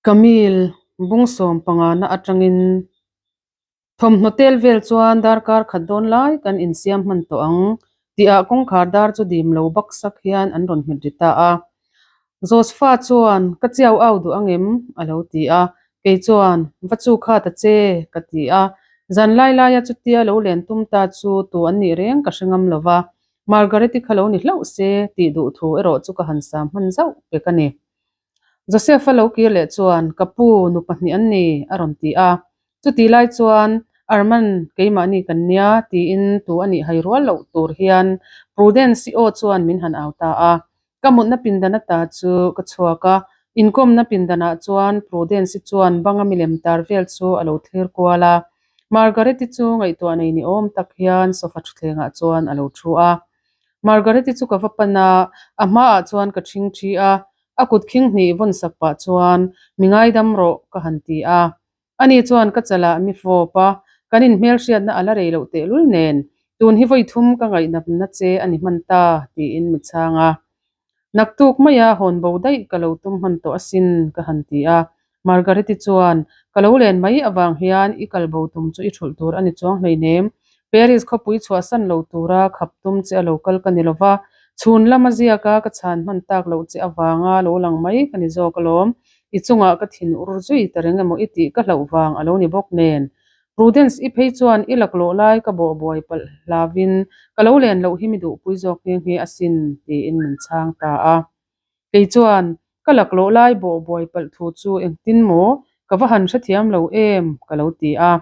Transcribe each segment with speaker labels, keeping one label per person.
Speaker 1: Camille bung sawmpangana atangin thawmhnaw tel vel chuan darkar khat dawn lai kan insiam hman tawh ang tihah kawngkhar dar chu dim lo baksak hian an rawn hmet ri ta a. Josepha chuan ka chiau au duh angem? a lo ti a, kei chuan va chu kha ta che ka ti a, zan lai laia chutia lo len tum ta chu tu an nih reng ka hre ngam lo va, Margaret-i kha lo ni hlauh se tih duh thu erawh chu ka han sam hman zauh pek a ni. Joseph-a lo kir leh chuan, Ka pu, nu pahnih an ni, a rawn ti a. Chutih lai chuan, Arman, keimahni kan nia, tiin tu a nih hai rual loh tur hian Prudence-i aw chuan min han au ta a. Ka mutna pindan ata chu ka chhuak a, inkawmna pindanah chuan Prudence-i chuan banga milem tar vel chu a lo thlir kual a. Margaret-i chu ngaihtuah nei ni awm tak hian sofa thutthlengah chuan a lo thu a. Margaret-i chu ka va pan a, a hmaah chuan ka ṭhing ṭhi a, a kut khing hnih vawn sak pah chuan, Mi ngaidam rawh, ka han ti a. Ani chuan ka chalah mi fawp a, kan inhmelhriatna a la rei loh tehlul nen, tun hi vawi thum ka ngaihnamna che a ni hman ta, tiin mi chhang a. Naktuk maia hawn bo daih ka lo tum hman tawh asin, ka han ti a. Margaret-i chuan, Ka lo len mai avang hian i kal bo tum chu i thulh tur a ni chuang hleinem. Paris khawpui chhuahsan lo tura khap tum che a lo kal ka ni lova, chhun lama ziaka ka chhan hman tak loh che avanga lo lang mai ka ni zawk alawm. I chungah ka thin ur zui ta reng emaw i tih ka hlauh vang a lo ni bawk nen. Prudence i phei chuan i laklawh lai ka bawh buai palh hlavin ka lo len loh hi mi duhpui zawk nghe nghe asin tiin min chhang ta a. Kei chuan ka laklawh lai bawh buai palh thu chu engtin maw ka va han hrethiam lo em ka lo ti a.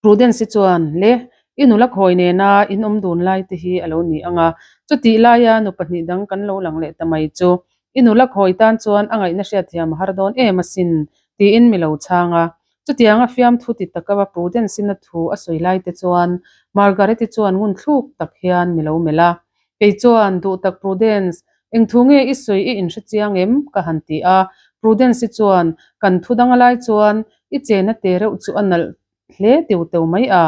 Speaker 1: Prudence-i chuan, Le, i nula khawi nena in awm dun lai te hi a lo ni ang a, chutih laia nu pahnih dang kan lo lang leh ta mai chu i nula khawi tan chuan a ngaihna hriatthiam a har dawn em asin, tiin mi lo chhang a. Chutianga fiamthu ti taka va Prudence-in a thu a sawi lai te chuan Margaret-i chuan ngun thluk tak hian mi lo melh a. Kei chuan, Duhtak Prudence, eng thu nge i sawi i inhre chiang em? ka han ti a. Prudence-i chuan, Kan thu dang lai chuan i chena te reuh chu a nalh hle tiu teu mai a,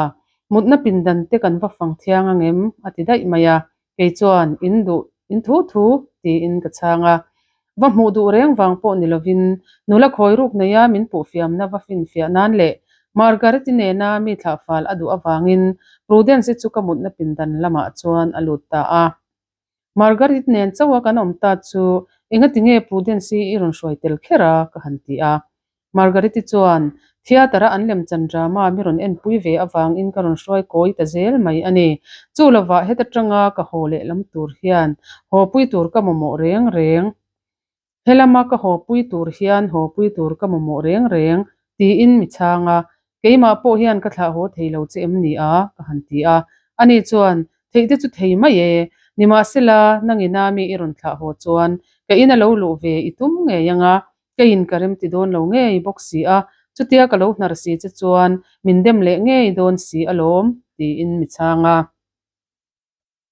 Speaker 1: mutna pindan te kan va fang thiang ang em? a ti daih mai a. Kei chuan, In duh, in thu thu, tiin ka chhang a. Va hmuh duh reng vang pawh ni lovin nula khawi ruk neia min puhfiamna va finfiah nan leh Margaret-i nena mi thlahfal a duh avangin Prudence-i chu ka mutna pindan lamah chuan a lut ta a. Margaret nen chauha kan awm ta chu engati nge Prudence-i i rawn hruai tel kher a? ka han ti a. Margaret-i chuan theatre-a an lemchan drama mi rawn enpui ve avangin ka rawn hruai kawi ta zel mai a ni. Chu lovah heta tanga ka haw lehlam tur hian hawpui tur ka mamawh reng reng. Helama ka hawpui tur hian hawpui tur ka mamawh reng reng tiin mi chhang a, keimah pawh hian ka thlah haw thei lo che em ni a? ka han ti a. Ani chuan, Theih te chu thei mai e, nimahsela nangina mi i rawn thlah haw chuan ka in a lo luh ve i tum ngei ang a, Keiin ka remti dawn lo ngei bawk si a, chutia ka lo hnar si che chuan min dem leh ngei dawn si alawm, tiin mi chhang a.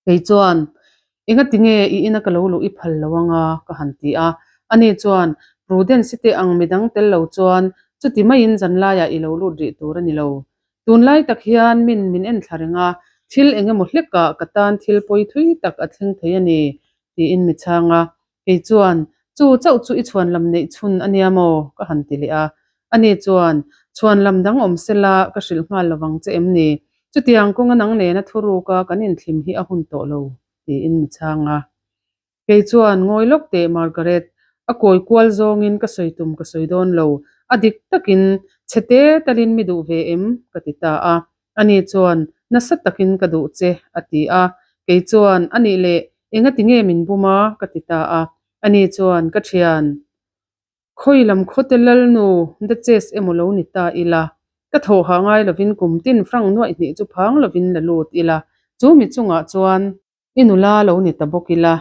Speaker 1: Kei chuan, Engati nge i ina ka lo luh i phal lo anga? ka han ti a. Ani chuan, Prudence-i te ang midang tel lo chuan chuti maiin zanlaiah i lo lut rih tur a ni lo. Tunlai tak hian min min en thla reng a, thil eng emaw hlekah ka tan thil pawi thui tak a thleng thei a ni, tiin mi chhang a. Kei chuan, Chu chauh chu i chhuan lam neih chhun a nia maw? ka han ti leh a. Ani chuan, Chhuan lam dang awm sela ka hrilh nghal lovang che em ni? Chutiang kawnga nang nena thuruka kan inthlim hi a hun tawh lo, tiin mi chhang a. Kei chuan, Ngawi lawk teh Margaret, a kawi kual zawngin ka sawi tum ka sawi dawn lo, a dik takin chhe te talin mi duh ve em? ka ti ta a. Ani chuan, Nasa takin ka duh che, a ti a. Kei chuan, Anih leh, engati nge min bum a? ka ti ta a. Ani chuan, Ka thian, khawi lam khawte lalnu Duchess emaw lo ni ta ila, ka thawhah ngai lovin kum tin frank nuaih hnih chu phang lovin la lut ila, chu mi chungah chuan, I nula lo ni ta bawk ila,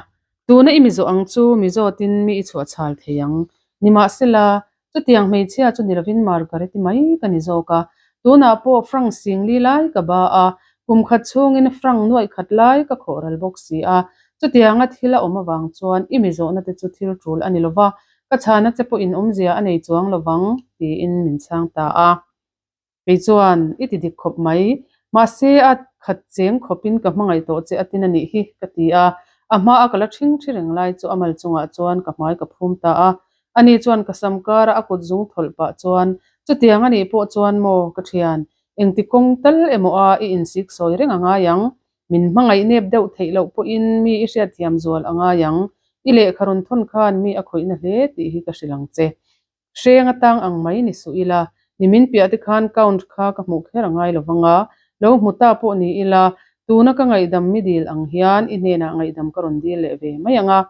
Speaker 1: tuna i mizo ang chu mizawtin mi i chhuah chhal thei ang. Nimahsela, chutiang hmeichhia chu ni lovin Margaret-i mai ka ni zawk a, tunah pawh frank singli lai ka ba a, kum khat chhungin frank nuaih khat lai ka khawh ral bawk si a. Chutianga thil a awm avang chuan i mizawhna te chu thil tul a ni lova, ka chhana che pawhin awmzia a nei chuang lovang, tiin min chhang ta a. Kei chuan, I ti dik khawp mai. Mahse, a khat cheng khawpin ka hmangaih tawh che a tin a nih hi, ka ti a. A hmaa ka la ṭhing ṭhi reng lai chu a mal chungah chuan ka hmai ka phum ta a. Ani chuan ka sam kara a kut zung thawlh pah chuan, Chutiang a nih pawh chuan maw ka thian, engti kawng tal emaw a i insik sawi reng a ngai ang. Min hmangaih nep deuh theih loh pawhin mi i hriatthiam zual a ngai ang. I lehkha rawn thawn khan mi a khawihna hle tih hi ka hrilh ang che. Hreng atang ang mai ni suh ila, nimin piah te khan count kha ka hmuh kher a ngai lo vang a, lo hmu ta pawh ni ila, tuna ka ngaihdam mi dil ang hian i hnenah ngaihdam ka rawn dil leh ve mai ang a,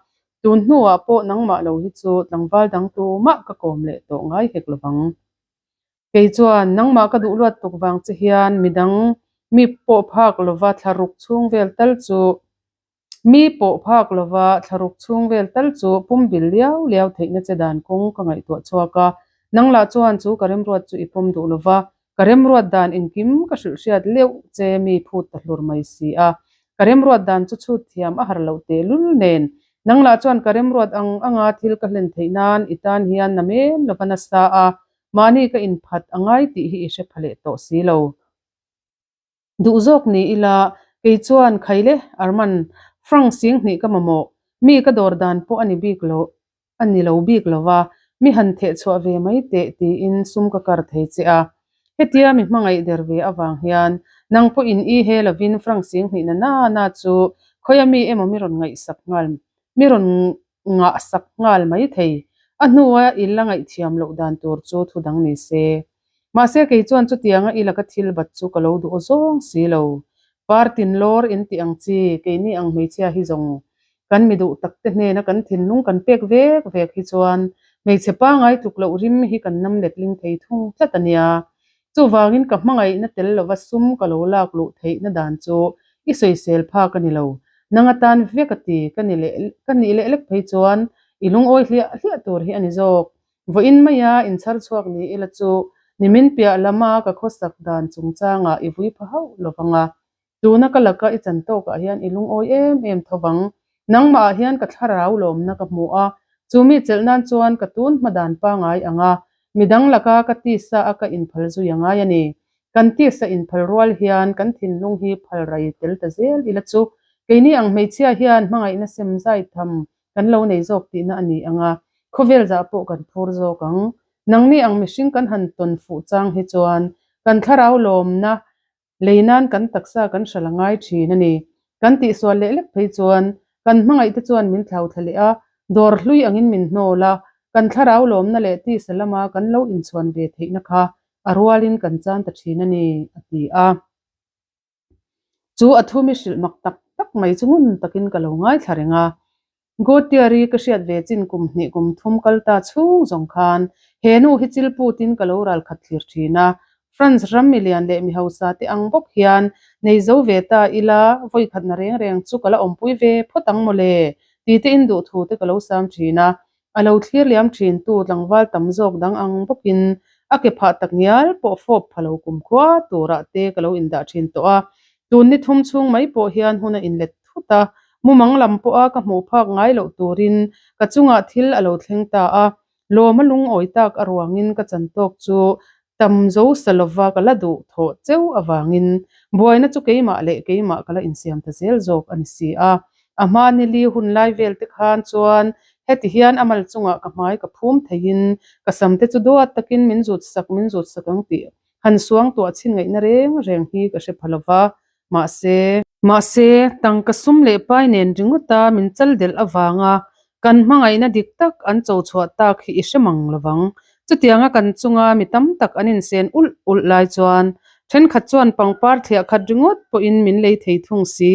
Speaker 1: tun hnuah pawh nangmah lo hi chu tlangval dang tumah ka kawm leh tawh ngai hek lo vang. Kei chuan nangmah ka duh luat tuk vang che hian midang mi pawh phak lova thlaruk chhung vel tal chu Mi pawh phak lova thlaruk chhung vel tal chu pumbil liau liau theihna che dan kawng ka ngaihtuah chhuak a, nang lah chuan chu ka remruat chu i pawm duh lova, ka remruat dan engkim ka hrilh hriat leuh che mi phut ta hlur mai si a. Ka remruat dan chu chhut thiam a har loh tehlul nen, nang lah chuan ka remruat ang anga thil ka hlen theih nan i tan hian na men lova nasa a, mahni ka inphat a ngai tih hi i hre pha leh tawh si lo. Duh zawk ni ila, kei chuan Khaile, Arman, Frank sing hnih ka mamawh, mi ka dawr dan pawh a ni bik lo, a ni lo bik lo va, mi han theh chhuah ve mai teh tiin sum ka kar thei che a. Hetia mi hmangaih der ve avang hian nang pawhin i he lovin Frank sing hnih na na na chu khawia mi emaw mi rawn ngaihsak nghal, mi rawn ngahsak nghal mai thei. A hnua i la ngaihthiam loh dan tur chu thu dang ni se. Mahse kei chuan chutianga i laka thil bat chu ka lo duh zawng si lo. Partin lawr in tih ang chi, keini ang hmeichhia hi zawng kan mi duh tak te hnena kan thinlung kan pek vek vek hi chuan hmeichhe pangai tluk loh rim hi kan nam letling thei thung tlat a nia. Chuvangin ka hmangaihna tel lova sum ka lo lak luh theihna dan chu i sawisel phak a ni lo. Nang atan vek a ti, ka ni leh ka nih leh lek phei chuan i lungawi hliah hliah tur hi a ni zawk. Vawiin maia inchhar chhuak ni ila chu nimin piah lama ka khawsak dan chungchangah i vui pha hauh lo vang a. Tuna ka laka i chan tawkah hian i lungawi em em tho vang. Nangmahah hian ka thlarau lawmna ka hmu a, chu mi chelh nan chuan ka tun hma dan pangai ang a, midang laka ka tisa a ka inphal zui a ngai a ni. Kan tisa inphal rual hian kan thinlung hi phal rai tel ta zel ila chu keini ang hmeichhia hian hmangaihna sem zai tham kan lo nei zawk tihna a ni ang a, khawvel zah pawh kan phur zawk ang. Nangni ang mihring kan han tawn fuh chang hi chuan kan thlarau lawmna Lei nan kan taksa kan hral a ngai thin a ni. Kan tihsual leh lek phei chuan kan hmangaihte chuan min thlau thla leh a, dawr hlui angin min hnawl a, kan thlarau lawmna leh tisa lama kan lo inchhuan ve theihna kha a rualin kan chan ta thin a ni, a ti a. Chu a thu mi hrilh mak tak tak mai chu ngun takin ka lo ngaithla reng a. Gautier-i ka hriat ve chin kum hnih kum thum kal ta chhung zawng khan he nu hi chil putin ka lo ral khat thlir thin a. France ram milian leh mi hausa te ang bawk hian nei zo ve ta ila vawi khatna reng reng chu ka la awmpui ve phawt ang mawle ti te in duh thu te ka lo sam thin a. A lo thlir liam thin tu tlangval tam zawk dang ang bawkin a ke phah tak ngial pawh fawp pha lo kumkhua turah te ka lo indah thin tawh a. Tun ni thum chhung mai pawh hian hun a inlet thut a, mumang lam pawha ka hmuh phak ngai loh turin ka chungah thil a lo thleng ta a, lawm a lungawi tak a ruangin ka chan tawk chu tam zo sa lova ka la duh thawh cheu avangin buaina chu keimah leh keimah ka la insiam ta zel zawk a ni si a. A hma nili hun lai vel te khan chuan heti hian a mal chungah ka hmai ka phum theiin ka sam te chu duat takin min zut sak min zut sak ang tih Han suangtuah chhin ngaihna reng reng hi ka hre pha lo va, mahse. Mahse, tangka sum leh pai nen ringawta min chal delh avanga kan hmangaihna dik tak an cho chhuah tak hi i hre mang lo vang. Chutianga kan chunga mi tam tak an insen ulh ulh lai chuan thenkhat chuan pangpar thliah khat ringawt pawhin min lei thei thung si.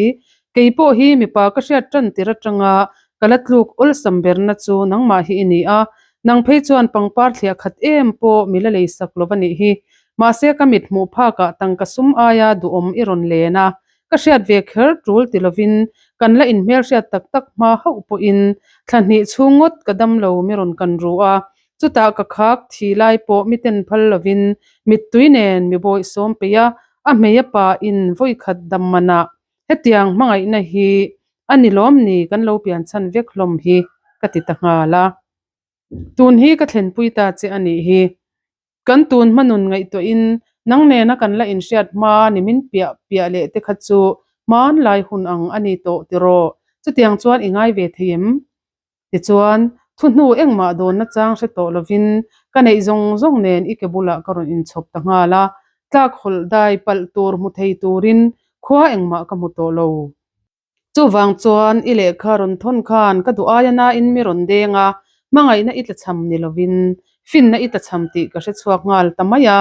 Speaker 1: Kei pawh hi mipa ka hriat tan tir atanga ka la tluk awlsam berna chu nangmah hi i ni a, Nang phei chuan pangpar thliah khat em pawh mi la lei sak lo a nih hi. Mahse ka mit hmuh phakah tangka sum aia duhawm i rawn len a, ka hriat ve kher tul ti lovin kan la inhmelhriat tak tak hma hauh pawhin thla hnih chhung ngawt ka dam lo mi rawn kan ru a, chutah ka khak thi lai pawh mi ten phal lovin mittui nen mi bawih sawm peih a, a hmei a pa in vawi khat dam manah hetiang hmangaihna hi a ni lawm ni kan lo pian chhan vek hlawm hi ka ti ta nghal a. Tun hi ka thlenpui ta che a nih hi. Kan tun hma nun ngaihtuahin nang nena kan la inhriat hma ni min piah piah leh te kha chu hmanlai hun ang a ni tawh tiraw? Chutiang chuan i ngai ve thei em? Tichuan, Thuhnu engmah dawnna chang hre tawh lovin ka neih zawng zawng nen i ke bulah ka rawn inchhawp ta nghal a, tlak hawlh dai palh tur hmu thei turin khua engmah ka hmu tawh lo. Chuvang chuan i lehkha rawn thawn khan ka duh aia nain mi rawn deng a, hmangaihna i tlachham ni lovin finna i tlachham tih ka hre chhuak nghal ta mai a.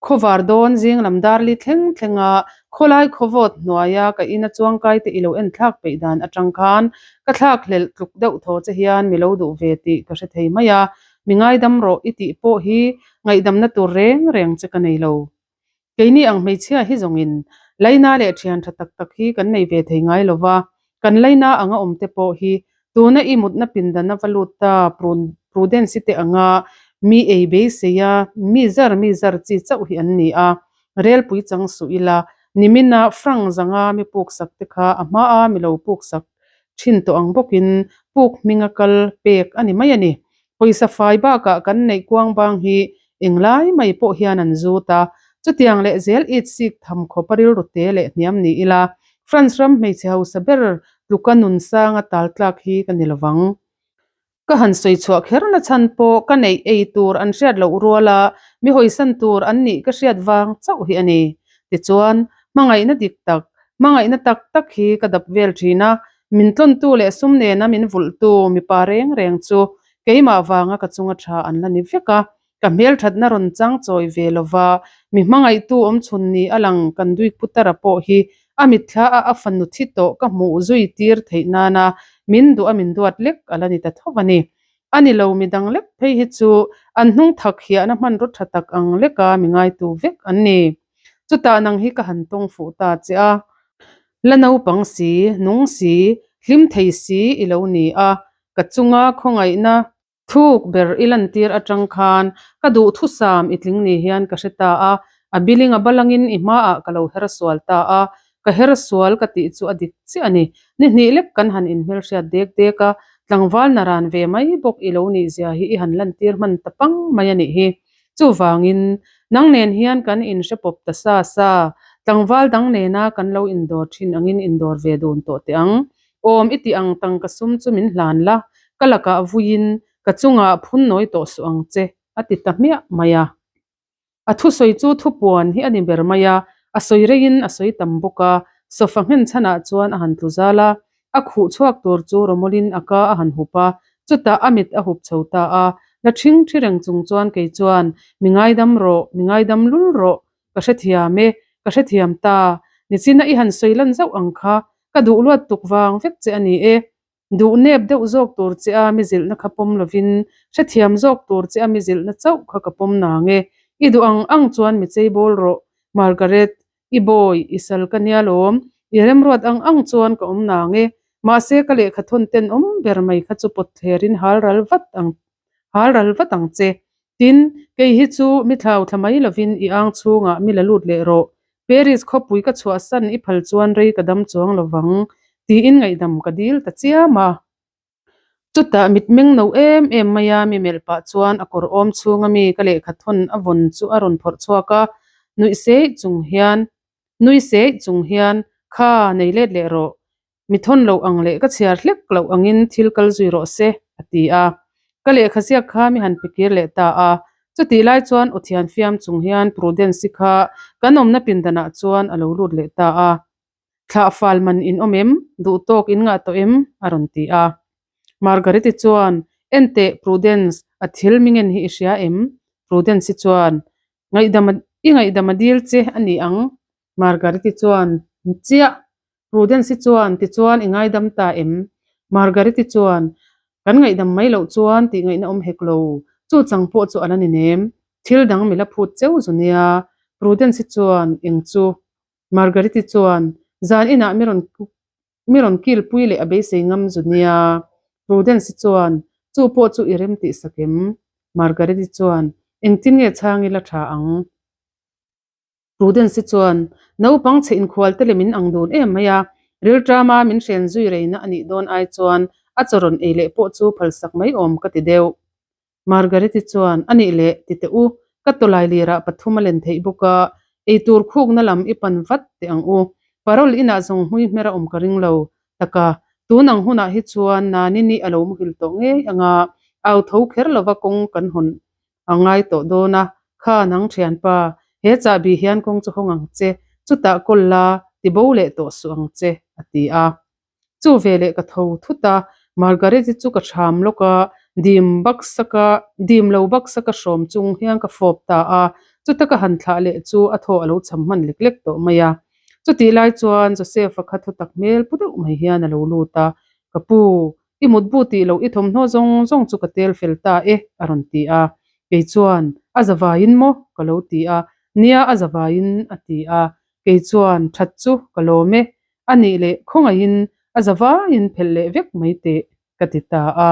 Speaker 1: Khawvar dawn zing lam darli thleng thlenga khawlai khawvawt hnuaia ka ina chuangkai te i lo en thlak peih dan atang khan ka thlak hlelh tluk deuh thaw che hian mi lo duh ve tih ka hre thei mai a, mi ngaidam rawh i tih pawh hi ngaihdamna tur reng reng che ka nei lo. Keini ang hmeichhia hi zawngin laina leh thian tha tak tak hi kan nei ve thei ngai lo va, kan laina anga awm te pawh hi tuna i mutna pindan a va lut ta Prudence-i te anga mi ei beisei a, mi zar mi zar chi chauh hi an ni a, relpui chang suh ila, nimina frank zanga mi puksak te kha a hmaa mi lo puksak thin tawh ang bawkin puk hminga kal pek a ni mai a ni. Pawisa fai bakah kan neih kuang bang hi englai mai pawh hian an zut a, chutiang leh zel it sik tham khawp a rilru te leh hniam ni ila, France ram hmeichhe hausa ber tluka nun sanga tal tlak hi ka ni lovang. Ka han sawi chhuah kher na chhan pawh ka neih ei tur an hriat loh ruala mi hawisan tur an nih ka hriat vang chauh hi a ni. Tichuan, hmangaihna dik tak, hmangaihna tak tak hi ka dap vel thin a, Min tlawntu leh sum nena min vulhtu mipa reng reng chu keimah vanga ka chunga tha an la ni vek a, ka hmelthatna rawn chang chawi ve lova mi hmangaihtu awmchhun ni a lang kan Duik Putara pawh hi a mitthla a a fanu thi tawh ka hmuh zui tir theih nana min duh a min duat lek a la ni ta tho a ni. A ni lo midang lek phei hi chu an hnung thak hiahna hmanraw tha tak ang leka mi ngaitu vek an ni. Chutah nang hi ka han tawng fuh ta che a. La naupang si, nung si, hlim thei si i lo ni a, ka chunga khawngaihna thuk ber i lantir atang khan ka duhthusam i tling ni hian ka hre ta a, a biling a balangin i hmaah ka lo her sual ta a, ka her sual ka tih chu a dik chiah a ni. Ni hnih lek kan han inhmelhriat dek dek a, tlangval naran ve mai bawk i lo nih zia hi i han lantir hman ta pang mai a nih hi. Chuvangin, nang nen hian kan inhre pawp ta sa sa, tlangval dang nena kan lo indawr thin angin indawr ve dun tawh teh ang. Awm i tih ang tangka sum chu min hlan la, ka lakah vuiin ka chungah phun nawi tawh suh ang che, a ti ta hmiah mai a. A thusawi chu thupuan hi a ni ber mai a, a sawi reiin a sawi tam bawk a, sofa nghen chhanah chuan a han tlu zal a, A khuh chhuak tur chu Romolin a ka a han hup a, chutah a mit a hup chho ta a. La ṭhing ṭhi reng chung chuan kei chuan, Mi ngaidam rawh, mi ngaidam lul rawh, ka hrethiam e, ka hrethiam ta. Nichina i han sawi lan zauh ang kha, ka duh luat tuk vang vek che a ni e. Duh nep deuh zawk tur che a mi zilhna kha pawm lovin, hrethiam zawk tur che a mi zilhna chauh kha ka pawm nang e. I duh ang ang chuan mi cheibawl rawh, Margaret, I bawi, i sal ka nia lawm, i remruat ang ang chuan ka awm nang e. Mahse ka lehkha thawn ten awm ber mai kha chu pawt thlerin hal ral vat ang hal ral vat ang che. Tin, kei hi chu mi thlau thla mai lovin i ang chhungah mi la lut leh rawh. Paris khawpui ka chhuahsan i phal chuan rei ka dam chuang lovang, tiin ngaihdam ka dil ta chiam a. Chutah mitmeng no em em mai a mi melh pah chuan a kawr awm chhunga mi ka lehkha thawn a vawn chu a rawn phawrh chhuak a, nuih seih chung hian nui seih chung hian Kha, nei let leh rawh, mi thawn loh ang leh ka chhiar hlek loh angin thil kal zui rawh se, a ti a. Ka lehkha ziak kha mi han pe kir leh ta a. Chutih lai chuan aw thian fiam chung hian Prudence-i kha kan awmna pindanah chuan a lo lut leh ta a. Thlah fal man in awm em? Duh tawk in ngah tawh em? a rawn ti a. Margareti chuan, Enteh, Prudence, a thil mingen hi i hria em? Prudence-i chuan, Ngaihdam a, i ngaihdam a dil che a ni ang. Margareti chuan, Chiah! Prudence-i chuan, Tichuan i ngaidam ta em? Margareti chuan, Kan ngaihdam mai loh chuan tih ngaihna awm hek lo, chu chang pawh chu a la ni nem. Thil dang mi la phut cheu zu nia. Prudence-i chuan, Eng chu? Margariti chuan zan inah mi rawn mi rawn kilpui leh a beisei ngam zu nia. Prudence-i chuan chu pawh chu i rem tih sak em? Margariti chuan engtin nge chhang ila tha ang? Prudence-i chuan naupang chhe inkhual te lem in ang dun em mai a, rilṭama min hren zui reina a nih dawn ai chuan a chaw rawn ei leh pawh chu phalsak mai awm ka ti deuh. Margareti chuan, A nih leh, ti teh u, ka tawlai lirah pathum a len theih bawk a, eitur khukna lam i pan vat teh ang u. Parole inah zawng hmui hmer a awm ka ring lo. Taka, Tun ang hunah hi chuan Nanini a lo muhil tawh ngei ang a, au tho kher lova kawng kan hawn a ngai tawh dawn a, Kha nang thianpa, he chahbi hian kawng chu hawng ang che, chutah kawl la ti bo leh tawh suh ang che, a ti a. Chu veleh ka tho thut a, Margaret-i chu ka ṭham lawk a, dim baksaka, dim lo baksaka hrawm chung hian ka fawp ta a, chuta ka han thlah leh chu a thaw a lo cham hman lek lek tawh mai a. Chutih lai chuan Joseph-a kha thutak hmel pu deuh mai hian a lo lut a, Ka pu, i mutbu tih loh i thawmhnaw zawng zawng chu ka tel fel ta e, a rawn ti a. Kei chuan, A zavaiin maw? ka lo ti a. Nia, a zavaiin, a ti a. Kei chuan, That chu ka lawm e. A nih leh khawngaihin a zavaiin phelh leh vek mai teh, ka ti ta a.